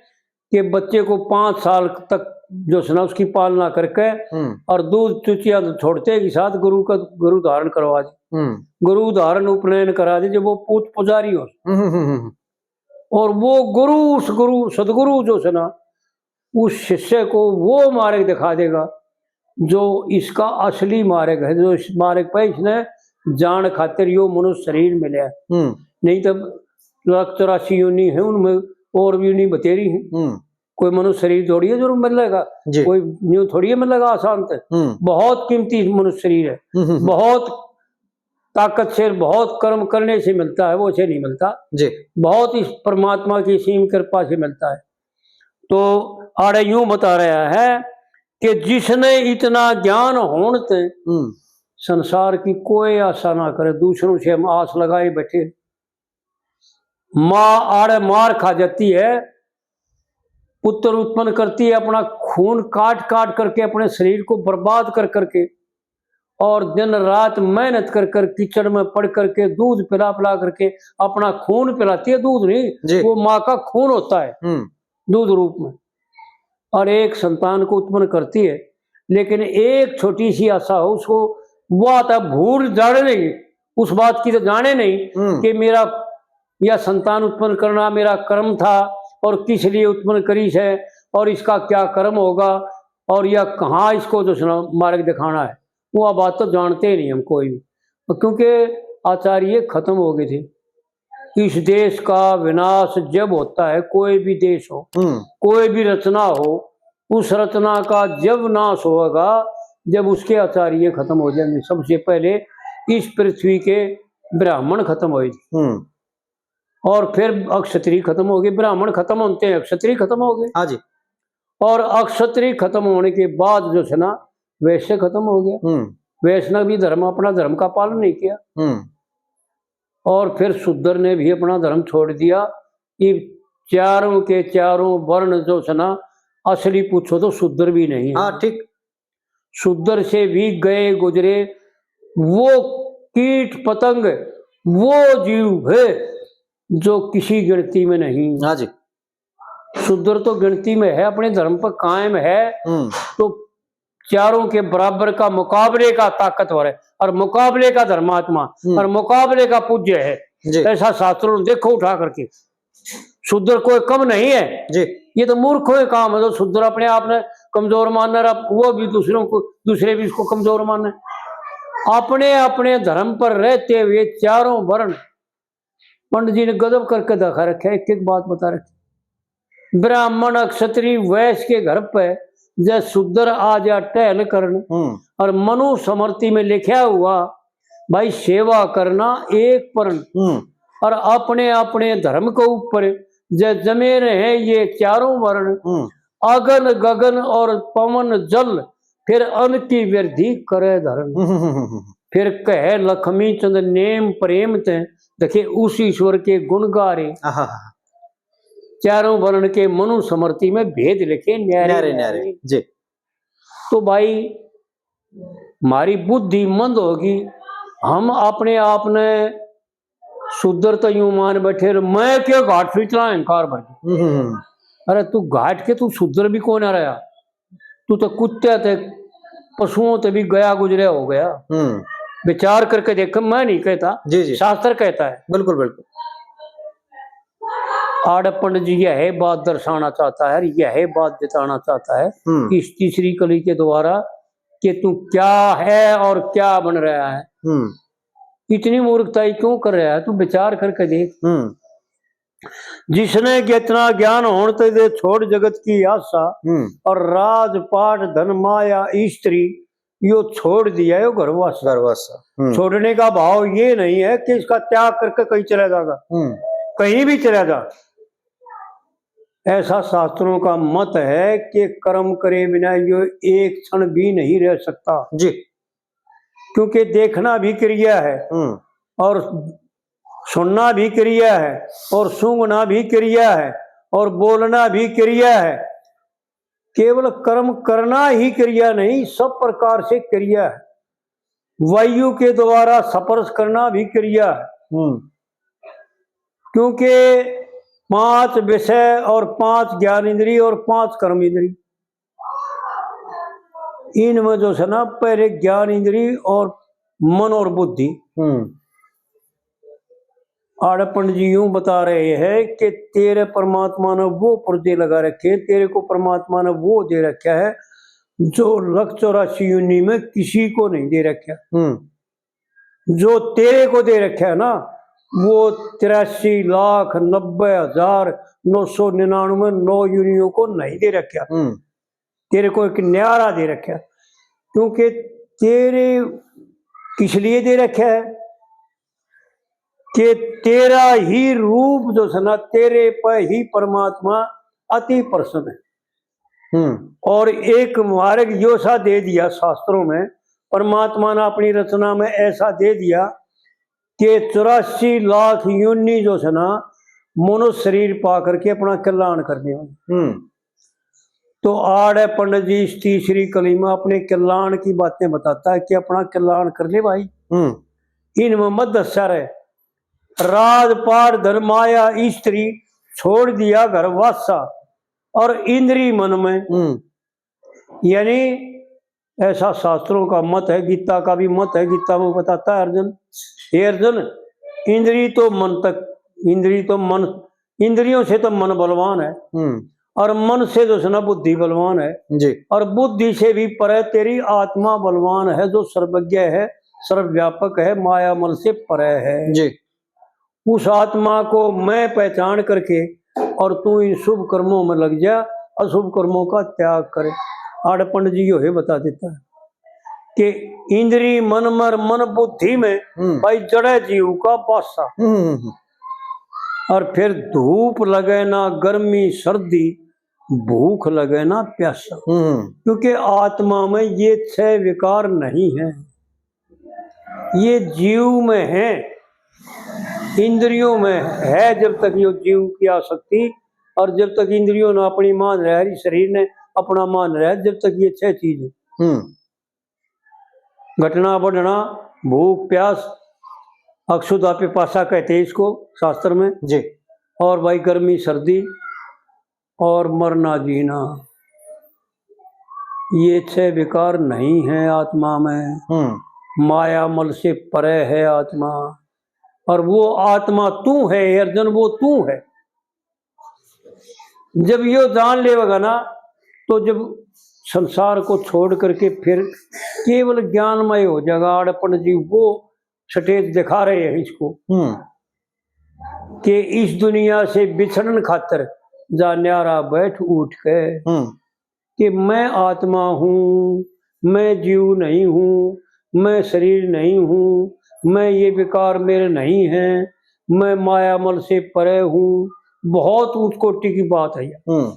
कि बच्चे को पाँच साल तक जो है ना, उसकी पालना करके हम्म। और दूध चुचिया तो छोड़ते ही साथ गुरु का, गुरु धारण करवा दे। हम्म। गुरु धारण उपनयन करा दे, जब वो पूत पुजारी हो। हम्म, हम्म, हम्म, हम्म। और वो गुरु, उस गुरु, सदगुरु जो है ना, उस शिष्य को वो मार्ग दिखा देगा जो इसका असली मार्ग है, जो इस मार्ग पे इसने जान खातिर यो मनुष्य शरीर मिला है। हम्म। नहीं तो लाख चौरासी योनि है, उनमें और भी योनि बतेरी है। हम्म। कोई मनुष्य शरीर थोड़ी है जो मिलेगा, जी। कोई न्यू थोड़ी है मिलेगा आसान से। हम्म। बहुत कीमती मनुष्य शरीर है, हम्म, हम्म, हम्म। बहुत ताकत से, बहुत कर्म करने से मिलता है, वो से नहीं मिलता। जी। बहुत इस परमात्मा की सीम कृपा से मिलता है। तो आड़े यूं बता रहा है कि जिसने इतना ज्ञान होण ते हम्म। संसार की कोई आशा ना करे, दूसरों से हम आस लगाए बैठे। माँ आड़े मार खा जाती है, पुत्र उत्पन्न करती है, अपना खून काट काट करके, अपने शरीर को बर्बाद कर करके, और दिन रात मेहनत कर कर, कीचड़ में पड़ करके, दूध पिला पिला करके, अपना खून पिलाती है, दूध नहीं, जी। वो माँ का खून होता है, हम्म। दूध रूप में, और एक संतान को उत्पन्न करती है। लेकिन एक छोटी सी आशा हो उसको, वह तो भूल जाने नहीं, उस बात की तो जाने नहीं हम्म। कि मेरा यह संतान उत्पन्न करना मेरा कर्म था और किस लिए उत्पन्न करी से और इसका क्या कर्म होगा और यह कहाँ इसको जो है ना मार्ग दिखाना है, वो बात तो जानते ही नहीं हम कोई भी। तो क्योंकि आचार्य खत्म हो गए थे। इस देश का विनाश जब होता है, कोई भी देश हो, हम्म। कोई भी रचना हो, उस रचना का जब नाश होगा, जब उसके आचार्य खत्म हो जाएंगे। सबसे पहले इस पृथ्वी के ब्राह्मण खत्म होए, हम्म। और फिर अक्षत्री खत्म हो गए। ब्राह्मण खत्म होते हैं, अक्षत्री खत्म हो गए। हाँ जी। और अक्षत्री खत्म होने के बाद जो है ना, वैश्य खत्म हो गया। हम्म। वैश्य ने भी धर्म, अपना धर्म का पालन नहीं किया। हम्म। और फिर शूद्र ने भी अपना धर्म छोड़ दिया। ये चारों के चारों वर्ण जो है ना, असली पूछो तो शूद्र भी नहीं है। हाँ, ठीक। शूद्र से भी गए गुजरे वो कीट पतंग, वो जीव है जो किसी गिनती में नहीं। हाँ जी। शूद्र तो गिनती में है, अपने धर्म पर कायम है, हम्म। तो चारों के बराबर का मुकाबले का ताकतवर है और मुकाबले का धर्मात्मा हम्म। और मुकाबले का पूज्य है। जी। ऐसा शास्त्रों ने देखो उठा करके, शूद्र कोई कम नहीं है। जी। ये तो मूर्खों के काम है, जो शूद्र अपने आप ने कमजोर मानना, वो भी दूसरों को, दूसरे भी इसको कमजोर माने। अपने अपने धर्म पर रहते हुए चारों वर्ण पंडित जी ने गजब करके दिखा रखे, एक एक बात बता रखी। ब्राह्मण, क्षत्रिय, वैश्य के घर पे जै शूद्र आ जा टहल करण, हम्म। और मनु स्मृति में लिखा हुआ, भाई, सेवा करना एक परण, हम्म। और अपने अपने धर्म के ऊपर जै जमे रहे ये चारों वर्ण, हम्म। अगन गगन और पवन जल, फिर अन्न की वृद्धि करे धरण। हम्म, हम्म, हम्म, हम्म। फिर कहे लक्ष्मी चंद नेम प्रेम ते, देखे उस ईश्वर के गुण गा रहे। आहा। चारों वर्ण के मनु स्मृति में भेद लिखे न्यारे न्यारे न्यारे। न्यारे। जी। तो भाई, हमारी बुद्धि मंद होगी, हम अपने आप ने शूद्र तो यूं मान बैठे, मैं के घाट से इतना अहंकार भर गया। हम्म, हम्म, हम्म। अरे तू घाट के, तू शूद्र भी कौन आ रहा? तू तो कुत्ते ते, पशुओं ते भी गया गुजरे हो गया। हम्म। विचार करके देख, मैं नहीं कहता, जी, जी। शास्त्र कहता है। बिल्कुल, बिल्कुल। आड़े पंडित जी यह बात दर्शाना चाहता है, यह बात जताना चाहता है हम्म। कि इस तीसरी कली के द्वारा कि तू क्या है और क्या बन रहा है। हम्म। इतनी मूर्खताई क्यों कर रहा है, तू विचार करके देख। हम्म। जिसने जितना ज्ञान होण ते दे छोड़ जगत की आशा हम्म। और राजपाट धन माया स्त्री यो छोड़ दिया यो घरवासा। घरवासा। हम्म। छोड़ने का भाव ये नहीं है कि इसका त्याग करके कहीं चला जाएगा, हम्म। कहीं भी चला जा। ऐसा शास्त्रों का मत है कि कर्म करे बिना यो एक क्षण भी नहीं रह सकता। जी। क्योंकि देखना भी क्रिया है हम्म। और सुनना भी क्रिया है और सूंघना भी क्रिया है और बोलना भी क्रिया है। केवल कर्म करना ही क्रिया नहीं, सब प्रकार से क्रिया है। वायु के द्वारा स्पर्श करना भी क्रिया है। हम्म। क्योंकि पांच विषय और पांच ज्ञान इंद्री और पांच कर्म इंद्री, इनमें जो है ना, पहले ज्ञान इंद्री और मन और बुद्धि। हम्म। आड़े पंडित जी यूं बता रहे हैं कि तेरे परमात्मा ने वो पुर्जे लगा रखे, तेरे को परमात्मा ने वो दे रखा है जो लख चौरासी योनि में किसी को नहीं दे रखा। हम्म। जो तेरे को दे रखा है ना, वो तिरासी लाख नब्बे हजार नौ सौ निन्यानवे नौ योनियों को नहीं दे रखा। हम्म। तेरे को एक न्यारा दे रखा, क्योंकि तेरे इसलिए दे रखा है कि तेरा ही रूप जो है ना, तेरे पर ही परमात्मा अति प्रसन्न है। हम्म। और एक मार्ग यो सा दे दिया शास्त्रों में, परमात्मा ने अपनी रचना में ऐसा दे दिया कि चौरासी लाख योनि जो है ना, मनुष्य शरीर पा करके अपना कल्याण करने वाली। हम्म। तो आड़े पंडित जी इस तीसरी कली में अपने कल्याण की बातें बताता है कि अपना कल्याण कर ले भाई। हम्म। इनमें मत दस्या रहे। राजपाट धन माया स्त्री छोड़ दिया घर वासा और इंद्री मन में। हम्म। यानी ऐसा शास्त्रों का मत है, गीता का भी मत है। गीता में बताता है अर्जुन, हे अर्जुन, इंद्री तो मन तक, इंद्री तो मन, इंद्रियों से तो मन बलवान है हम्म। और मन से जो है ना बुद्धि बलवान है जी। और बुद्धि से भी परे तेरी आत्मा बलवान है, जो सर्वज्ञ है, सर्वव्यापक है, माया मल से परे है। जी। उस आत्मा को मैं पहचान करके और तू इन शुभ कर्मों में लग जा, अशुभ कर्मों का त्याग करे। आड़े पंडित जी यो ही बता देता है कि इंद्री मन मर मन बुद्धि में हम्म। भाई जड़े जीव का बासा। हम्म, हम्म, हम्म। और फिर धूप लगे ना गर्मी सर्दी, भूख लगे ना प्यासा। हम्म। क्योंकि आत्मा में ये छह विकार नहीं है, ये जीव में है, इंद्रियों में है। जब तक यो जीव की आसक्ति और जब तक इंद्रियों ने अपनी मान रहा है, शरीर ने अपना मान रहा है, जब तक ये छह चीज है। हम्म। घटना बढ़ना, भूख प्यास, अक्षुधा पिपासा कहते हैं इसको शास्त्र में जी। और भाई गर्मी सर्दी और मरना जीना, ये छह विकार नहीं है आत्मा में। हम्म। माया मल से परे है आत्मा। और वो आत्मा तू है, हे अर्जुन, वो तू है। जब यो जान लेवेगा ना, तो जब संसार को छोड़ करके फिर केवल ज्ञानमय हो जाएगा। आड़े पंडित जी वो stage दिखा रहे हैं इसको। हम्म। कि इस दुनिया से बिछड़न खातर जा न्यारा बैठ उठ के हम्म। कि मैं आत्मा हूँ, मैं जीव नहीं हूँ, मैं शरीर नहीं हूँ, मैं ये विकार मेरे नहीं हैं, मैं मायामल से परे हूँ। बहुत ऊंच कोटि की बात है यह। हम्म।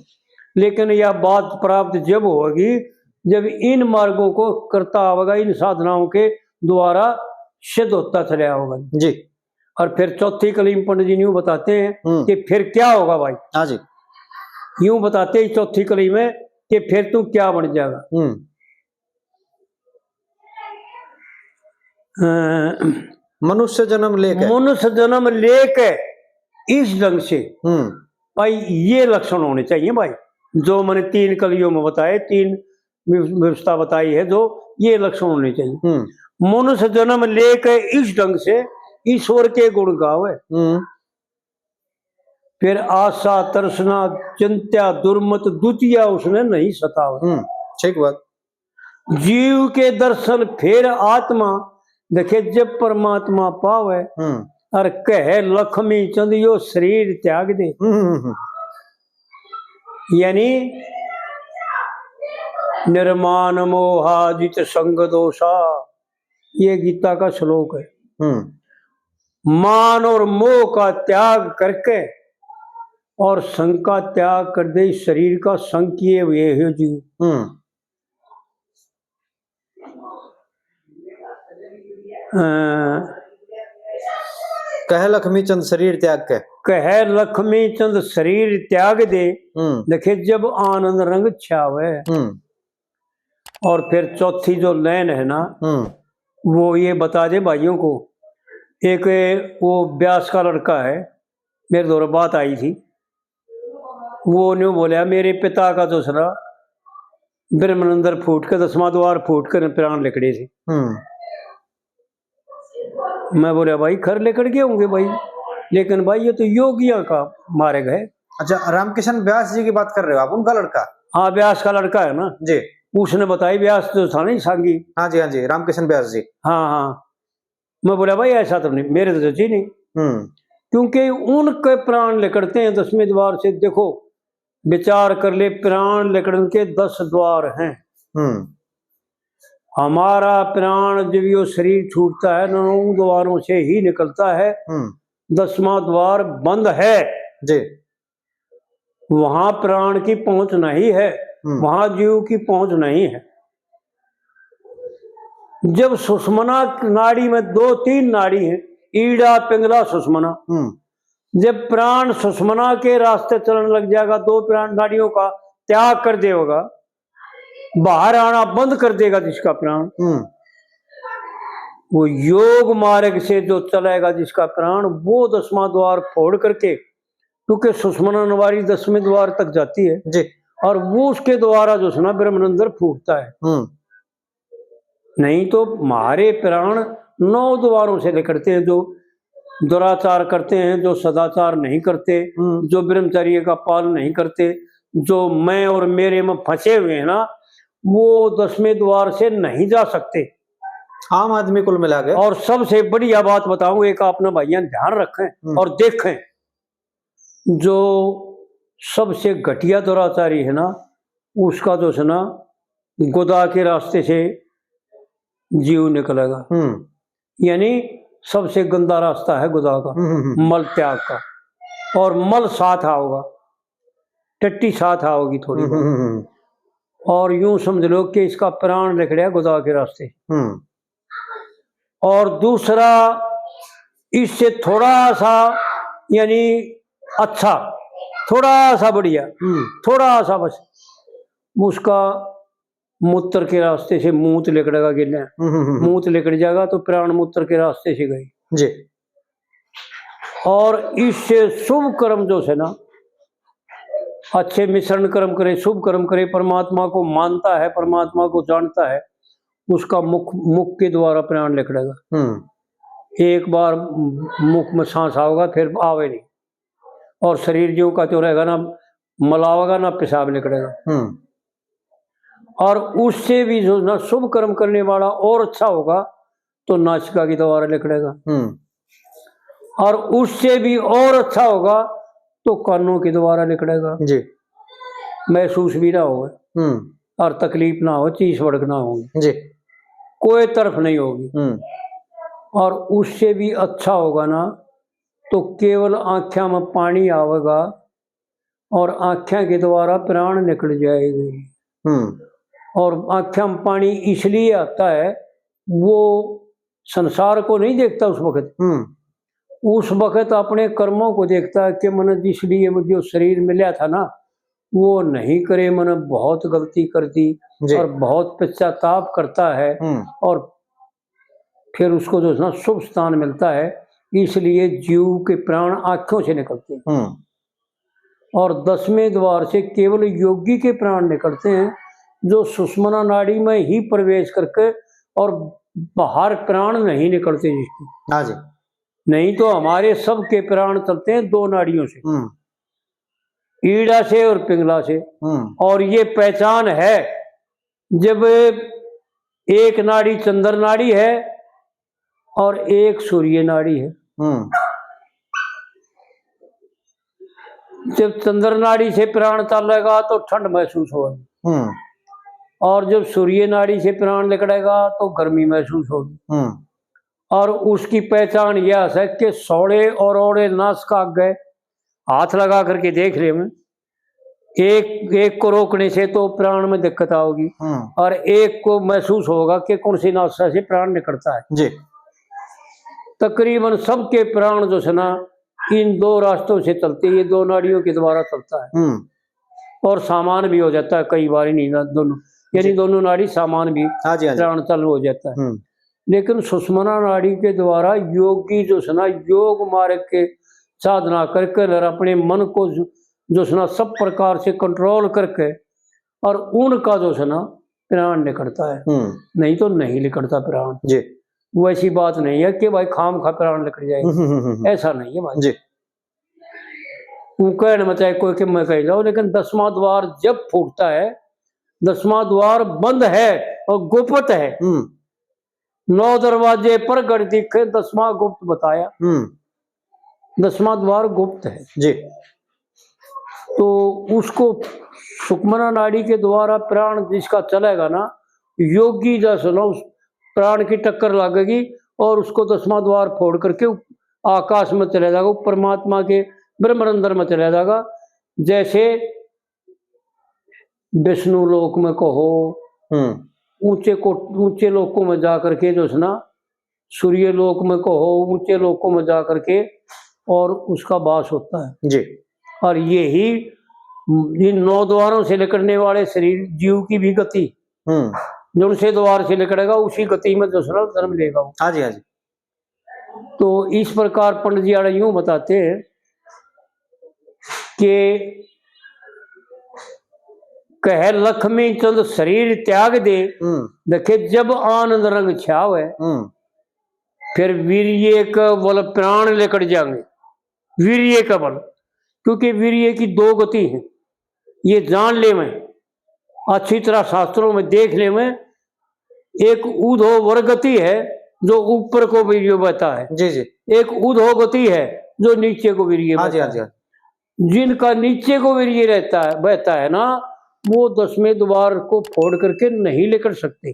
लेकिन यह बात प्राप्त जब होगी जब इन मार्गों को करता होगा, इन साधनाओं के द्वारा सिद्ध होता चला होगा। जी। और फिर चौथी कली में पंडित जी यूं बताते हैं हम्म। कि फिर क्या होगा भाई। हाँ जी। यूं बताते हैं चौथी कली में कि फिर तू क्या बन जाएगा। हम्म। अ, मनुष्य जन्म लेके। मनुष्य जन्म लेके इस ढंग से हम्म। भाई ये लक्षण होने चाहिए भाई, जो मैंने तीन कलियों में बताए, तीन व्यव-, व्यवस्था बताई है, जो ये लक्षण होने चाहिए। हम्म। मनुष्य जन्म लेके इस ढंग से ईश्वर के गुण गावे। हम्म। फिर आशा, तृष्णा, चिंत्या, दुर्मत, द्वितीया उसने नहीं सतावे। हम्म, ठीक बात। जीव के दर्शन फिर आत्मा देखे जब परमात्मा पावे। हम्म। और कहे लक्ष्मी चंद यो शरीर त्याग दे। हम्म, हम्म, हम्म। यानी निर्माण मोहाजित संग दोषा, ये गीता का श्लोक है। हम्म। मान और मोह का त्याग करके और संग का त्याग कर दे, इस शरीर का संग किए हुए हो जीव। हम्म। अ, कह लक्ष्मी चंद शरीर त्याग के। कह लक्ष्मी चंद शरीर त्याग दे। हम्म। देखे जब आनंद रंग छावे। हम्म। और फिर चौथी जो लाइन है ना, हम्म। वो ये बता दे भाइयों को, एक वो ब्यास का लड़का है, मेरे धोरे बात आई थी, वो न्यू बोला, मेरे पिता का दूसरा ब्रह्मानंदर फूट के, दसवां द्वार फूट कर प्राण लिकड़े थे। हम्म। मैं बोला, भाई, खर लिकड़ गए होंगे भाई, लेकिन भाई, ये तो योगियों का मार्ग है। अच्छा, रामकिशन व्यास जी की बात कर रहे हो आप, उनका लड़का? हाँ, व्यास का लड़का है ना जी। उसने बताई, व्यास जो था ना सांगी। हाँ जी, हाँ जी, रामकिशन व्यास जी। हाँ, हाँ। मैं बोला, भाई, ऐसा तो नहीं, मेरे तो जची नहीं। हम्म। क्योंकि उनके प्राण लिकड़ते हैं दसवें द्वार से। देखो, विचार कर ले, प्राण लिकड़न के दस द्वार हैं। हम्म। हमारा प्राण जब यो शरीर छूटता है, नौ द्वारों से ही निकलता है। हम्म। दसवां द्वार बंद है। जी। वहां प्राण की पहुंच नहीं है, हम्म। वहां जीव की पहुंच नहीं है। जब सुषमना नाड़ी में दो तीन नाड़ी हैं, ईड़ा, पिंगला, सुषमना, हम्म। जब प्राण सुषमना के रास्ते चलने लग जाएगा, दो प्राण नाड़ियों का त्याग कर देगा, बाहर आना बंद कर देगा जिसका प्राण, हम्म। वो योग मार्ग से जो चलेगा जिसका प्राण, वो दसवां द्वार फोड़ करके, क्योंकि सुषमना नाड़ी दसवें द्वार तक जाती है जी। और वो उसके द्वारा जो है ना ब्रह्मानंदर फूटता है। हम्म। नहीं तो हमारे प्राण नौ द्वारों से निकलते हैं, जो दुराचार करते हैं, जो सदाचार नहीं करते, हम्म। जो ब्रह्मचर्य का पालन नहीं करते, जो मैं और मेरे में फंसे हुए हैं ना, वो दसवें द्वार से नहीं जा सकते। आम आदमी कुल मिला के। और सबसे बढ़िया बात बताऊं, एक आपने भाइयां ध्यान रखें हम्म। और देखें, जो सबसे घटिया दुराचारी है ना, उसका जो है ना, गुदा के रास्ते से जीव निकलेगा। हम्म। यानी सबसे गंदा रास्ता है गुदा का, हम्म, हम्म, हम्म। मल त्याग का। और मल साथ आओगा, टट्टी साथ आओगी थोड़ी हम्म, बहुत। हम्म, हम्म। और यूं समझ लो कि इसका प्राण निकले गुदा के रास्ते। हम्म। और दूसरा, इससे थोड़ा सा, यानी अच्छा, थोड़ा सा बढ़िया, हम्म। थोड़ा सा बस, उसका मूत्र के रास्ते से मूत लिकड़ेगा गिले। हम्म, हम्म, हम्म। मूत लिकड़ जाएगा तो प्राण मूत्र के रास्ते से गए। जी। और इससे शुभ कर्म जो है ना, अच्छे मिश्रण कर्म करे, शुभ कर्म करे, परमात्मा को मानता है, परमात्मा को जानता है, उसका मुख, मुख के द्वारा प्राण निकलेगा। हम्म। एक बार मुख में सांस आओगा, फिर आवे नहीं। और शरीर जो का त्यों रहेगा, ना मल आवेगा, ना पेशाब निकलेगा। हम्म। और उससे भी जो ना शुभ कर्म करने वाला और अच्छा होगा, तो नासिका के द्वारा निकलेगा। हम्म। और उससे भी और अच्छा होगा तो कानों के द्वारा निकलेगा। जी। महसूस भी ना हो हम्म। और तकलीफ ना हो, चीस भड़क ना हो, जी। कोई तरफ नहीं होगी। हम्म। और उससे भी अच्छा होगा ना तो केवल आँख्या में पानी आवेगा और आँख्या के द्वारा प्राण निकल जाएगी। हम्म। और आँख्या में पानी इसलिए आता है, वो संसार को नहीं देखता उस वक्त। हम्म। उस वक्त अपने कर्मों को देखता है कि मैंने जिस लिए मुझे जो शरीर मिला था ना, वो नहीं करे, मैंने बहुत गलती कर दी जी। और बहुत पश्चाताप करता है। हम्म। और फिर उसको जो है ना शुभ स्थान मिलता है, इसलिए जीव के प्राण आँखों से निकलते हैं। हम्म। और दसवें द्वार से केवल योगी के प्राण निकलते हैं, जो सुषुम्ना नाड़ी में ही प्रवेश करके, और बाहर प्राण नहीं निकलते जिसके। हाँ जी। नहीं तो हमारे सबके प्राण चलते हैं दो नाड़ियों से, हम्म। ईड़ा से और पिंगला से। हम्म। और ये पहचान है, जब एक नाड़ी चंद्र नाड़ी है और एक सूर्य नाड़ी है। हम्म। जब चंद्र नाड़ी से प्राण चलेगा तो ठंड महसूस होगी, हम्म। और जब सूर्य नाड़ी से प्राण निकलेगा तो गर्मी महसूस होगी। हम्म। और उसकी पहचान यह है कि सौड़े और औड़े नास का आगे हाथ लगा करके देख रहे हैं, एक, एक को रोकने से तो प्राण में दिक्कत आओगी, हम्म। और एक को महसूस होगा कि कौन सी नासा से प्राण निकलता है। जी। तकरीबन सबके प्राण जो है ना, इन दो रास्तों से चलते, ये दो नाड़ियों के द्वारा चलता है। हम्म। और सामान भी हो जाता है कई बार इन्हीं ना दोनों, यानी जी। दोनों नाड़ी सामान भी हाँ जी, हाँ जी। प्राण चालू हो जाता है। हम्म। लेकिन सुषुम्ना नाड़ी के द्वारा योगी जो है ना, योग मार्ग के साधना करके और अपने मन को जो, जो है ना, सब प्रकार से कंट्रोल करके और उनका जो है ना, प्राण निकलता है, हम्म। नहीं तो नहीं निकलता प्राण। जी। वो ऐसी बात नहीं है कि भाई खाम खा प्राण निकल जाए, हम्म, हम्म, हम्म, हम्म। ऐसा नहीं है भाई। जी। वो कहने में चाहे कोई कि मैं कह जाओ, लेकिन दसवां द्वार जब फूटता है, दसवां द्वार बंद है और गुप्त है। हम्म। नौ दरवाजे प्रगट दिखे, दसवां गुप्त बताया। हम्म। दसवां द्वार गुप्त है। जी। तो उसको सुषुम्ना नाड़ी के द्वारा प्राण जिसका चलेगा ना, योगी जैसे ना उस प्राण की टक्कर लगेगी और उसको दसवां द्वार फोड़ करके उप-, आकाश में चला जाएगा, वो परमात्मा के ब्रह्मरंध्र में चला जाएगा। जैसे विष्णु लोक में कहो, हम्म। ऊंचे को, ऊंचे लोकों में जा करके जो है ना, सूर्य लोक में कहो, ऊंचे लोकों में जा करके और उसका वास होता है। जी। और यही इन नौ द्वारों से निकलने वाले शरीर जीव की भी गति, हम्म। जो उनसे द्वार से निकलेगा, उसी गति में दूसरा जन्म लेगा वो। हाँ जी, हाँ जी। तो इस प्रकार पंडित जी आड़े यूं बताते हैं कि कहे लक्ष्मी चंद शरीर त्याग दे, हम्म। देखे जब आनंद रंग छावे, हम्म। फिर वीर्य के बल प्राण लिकड़ जाएंगे। वीर्य के बल, क्योंकि वीर्य की दो गति हैं, ये जान लेवें, अच्छी तरह शास्त्रों में देख लेवें। एक ऊर्ध्व गति है जो ऊपर को वीर्य बहता है, जी, जी। एक अधो गति है जो नीचे को वीर्य हाँ जी, बहता हाँ जी, है। हाँ। जिनका नीचे को वीर्य रहता है, बहता है ना, वो दसवें द्वार को फोड़ करके नहीं निकल सकते।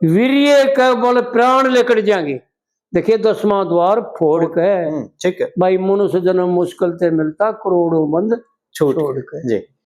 वीर्य के बल प्राण लिकड़ जाएंगे। देखिए, दसवां द्वार फोड़ के, हम्म, ठीक है। भाई, मनुष्य जन्म मुश्किल से मिलता, करोड़ों बंद छोड़ छोड़ के। जी।